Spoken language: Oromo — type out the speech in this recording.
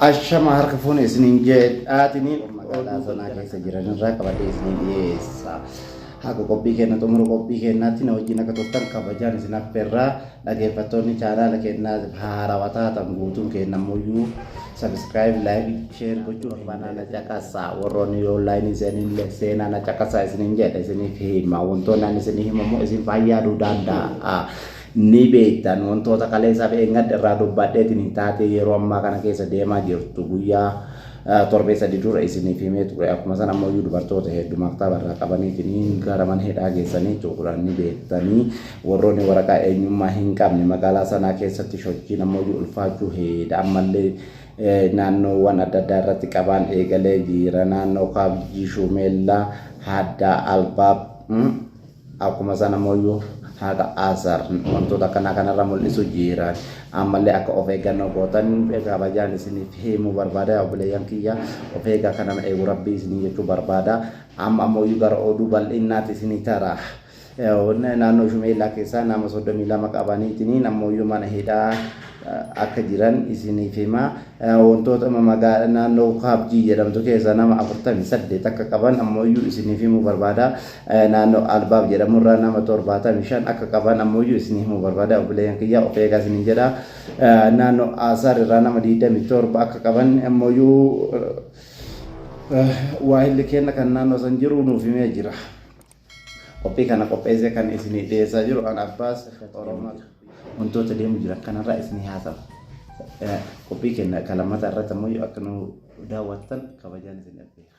Ashama harka fuune isiniin jedhaatiniin magaalaa sanaa keessa jiran irraa qabadhee isiniin dhiyeessa. Haga qophii keenya xumura qophii keenyaatti na wajjin akka turtan kabajaan isin affeerraa dhaggeeffattoonni chaanaala keenyaa haarawaa taatan guutuun keenya ammoo subscribe, like, share gochuun banaa na caqasaa. Warroonni onlaayinii seenillee seenaa na caqasaa isiniin jedha, isiniif hima. Wantoonni ani isinii himu immoo isin fayyaduu danda'a. Ni beektan, wantoota kaleessaa fi eengadda irraa dubbadheetiin taatee yeroo ammaa kana keessa deemaa jirtu guyyaa torbee 3 dura isiniif himee ture. Akkuma sana ammoo dubartoota hedduu maktaaba irraa qabaniitiin gara mana hidhaa geessanii turan ni beektanii. Warroonni waraqaa eenyummaa hin qabne magaalaa sanaa keessatti sochiin ammoo ulfaachuu heeda. Ammallee naannoowwan adda addaa irratti qabaan eegalee jira. Naannoo Kaabjii, Shumeellaa, Haddaa, Albaab, akkuma sana ammoo haqa Asar wantoota akkanaa kanarra mul'isu jira. Ammallee akka of eeggannoo gootan kabajaan isiniif himuu barbaada. Obboleeyyan kiyya, of eegaa, kan nama eegu Rabbii isinii jechuu barbaada. Amma ammoo gara oduu bal'innaatti isinii tara. Naannoo Shumeellaa keessaa nama 32 qabaniitiin ammoo mana hidhaa akka jiran isiniif hima. Wantoota magaalaa naannoo Kaabjii jedhamtu keessaa nama 48 akka qaban ammoo isiniif himuu barbaada. Naannoo Albaab jedhamurraa nama 75 akka qaban ammoo isinii himuu barbaada. Obboleeyyan kiyya, of eegaa isiniin jedha. Naannoo Asaar irraa nama 27 akka qaban ammoo waahilli keenya kan naannoo san jiru nuuf himee jira. Qophii kana qopheessee kan isinii dhiyeessaa jiru an Abbaas Oromoo. Wantoota deemu jiran kanarraa isinii haasawa. Qophii keenya kan lammataa irratti ammoo akka nu daawwattan kabajaan isin affeera.